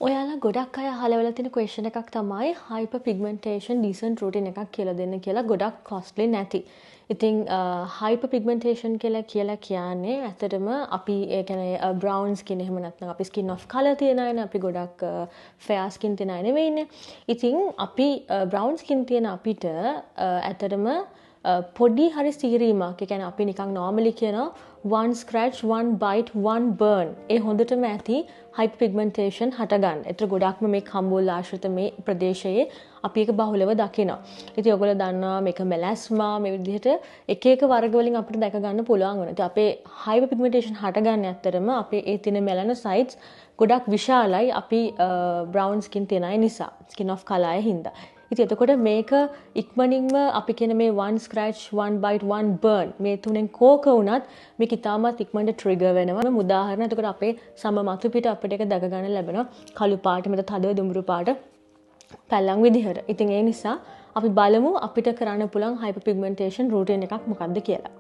ඔයාලා ගොඩක් අය අහලා වෙලා තියෙන ක්වෙස්චන් එකක් තමයි හයිපර් පිග්මන්ටේෂන් ඩීසන්ට් රූටින් එකක් කියලා දෙන්න කියලා, ගොඩක් කොස්ට්ලි නැති. ඉතින් හයිපර් පිග්මන්ටේෂන් කියලා කියලා කියන්නේ ඇත්තටම අපි ඒ කියන්නේ බ්‍රවුන් ස්කින්, එහෙම නැත්නම් අපි ස්කින් ඔෆ් කලර් තියෙන අයනේ, අපි ගොඩක් ෆෙයාර් ස්කින් තියෙන අය නෙවෙයිනේ. ඉතින් අපි බ්‍රවුන් ස්කින් තියෙන අපිට ඇත්තටම පොඩි හරි සීරීමක්, ඒ කියන්නේ අපි නිකන් නෝමලි කියනවා one scratch, one bite, one burn, ඒ හොඳටම ඇති හයිපර් පිග්මන්ටේෂන් හටගන්න. ඒතර ගොඩක්ම මේ කම්බුල් ආශ්‍රිත මේ ප්‍රදේශයේ අපි ඒක බහුලව දකිනවා. ඉතින් ඔයගොල්ලෝ දන්නවා මේක මෙලැස්මා මේ විදිහට එක එක වර්ග වලින් අපිට දැක ගන්න පුළුවන් වෙනවා. ඉතින් අපේ හයිපර් පිග්මන්ටේෂන් හටගන්නේ ඇත්තටම අපේ ඒ තියෙන මෙලනොසයිට්ස් ගොඩක් විශාලයි අපි බ්‍රවුන් ස්කින් තියෙන අය නිසා, ස්කින් ඔෆ් කලර් අය හින්දා. ඉතින් එතකොට මේක ඉක්මනින්ම අපි කියන මේ one scratch, one bite, one burn මේ තුනෙන් කෝක වුණත් මේක ඉතාමත් ඉක්මනට ට්‍රිගර් වෙනවා. මම උදාහරණ, එතකොට අපේ සම මතු පිට අපිට ඒක දැක ගන්න ලැබෙනවා කළු පාට මත තද දුඹුරු පාට පැල්ලම් විදිහට. ඉතින් ඒ නිසා අපි බලමු අපිට කරන්න පුළුවන් හයිපර් පිග්මන්ටේෂන් රූටින් එකක් මොකක්ද කියලා.